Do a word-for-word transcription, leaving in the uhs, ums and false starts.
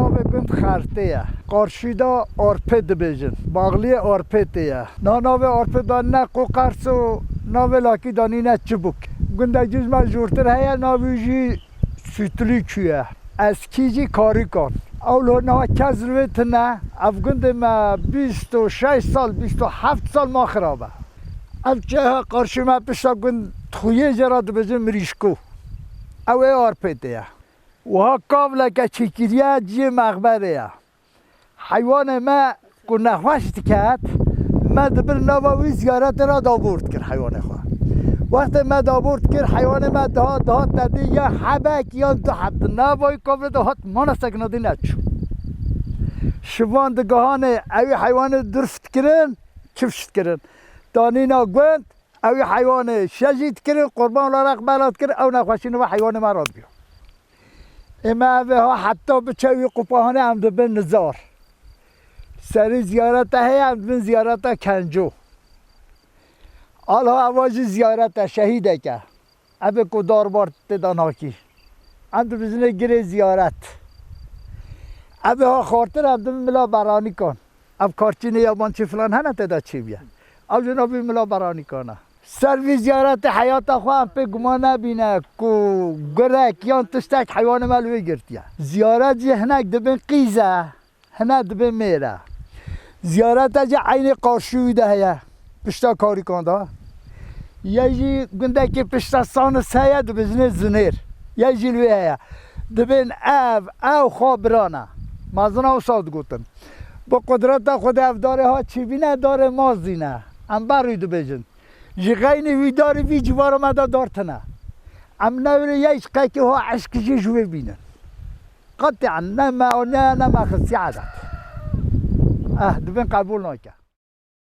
Navê gund Xertê ye. Qarşî de Arpê dibêjin. Baxliyê Arpêtê ye. Na navê Arpê da ne Qoqers û navê lakî danîne Çibûk. Gundek jî ji me jûrtir heye, navê jî Sütlükü ye. Eskî jî Karîkan. Ew li niha kes li wê tine. Ev gundê me bîst û şeş sal, bîst û heft sal ma xirab e. Ev çeha qarşî me pişta gund Xuyê jê re dibêjin Mirîşko. Ew ê Arpêtê ye. Wiha kavleke çêkiriye cihê mexberê ye. Heywanê me ku nexweş diket, me di bin nava wî ziyaretê re dabor dikir heywanê xwe. Wextê me dabor dikir, heywanê me dihat, dihat te dî ya hebek yan du heb di nava wî kavlê de hat, mana sekina dî neçû. Şivan digihanê ewî heywanê durf dikirin, çift dikirin. Danîna gund, ewî heywanê şejî dikirin, qurban olarak bela dikir, ew nexweşî niva heywanê me radibîyo. Ê me evê ha heta biçe wî Qupahanê em dibin nizar. Serî ziyarete heye, em dibin ziyareta Kenco. Alha eva jî ziyarete şehîdeke. Evê ku darbar tê de nakî. Em dibijinê girê ziyaret. Evê ha xortir em dibin mila Beranîkan. Ev karçînê yabancî filan hene tê de çêbûye. Ew jî navê mila Beranîkan e. Ser vî ziyaretê heyata xwe em pê guman nebîne ku gurek yan tiştek heywanê me li wê girtiye. Ziyaret jî hinek dibin qîz e, hinek dibin mêr e. Ziyareta jî eynê qarşî wî de heye, pişta Karîkan de. Yê jî gundekê pişta Sanis heye, dibêjinê Zinêr. Yê jî li wê heye. Dibên ev, ew xwe biran e. Mezina wisa digotin. Bi qudreta Xwedê ev darê ha çêbîne, darê mazî ne. Em berî dibêjin. Ji xeynî wî darî vî civara me de dar tine. Em newirê yê ji qekê ha eşk jî ji wê bînin. Qetîen ne me aniye ne me xistiye edet. Eh, dibin qebûl nake.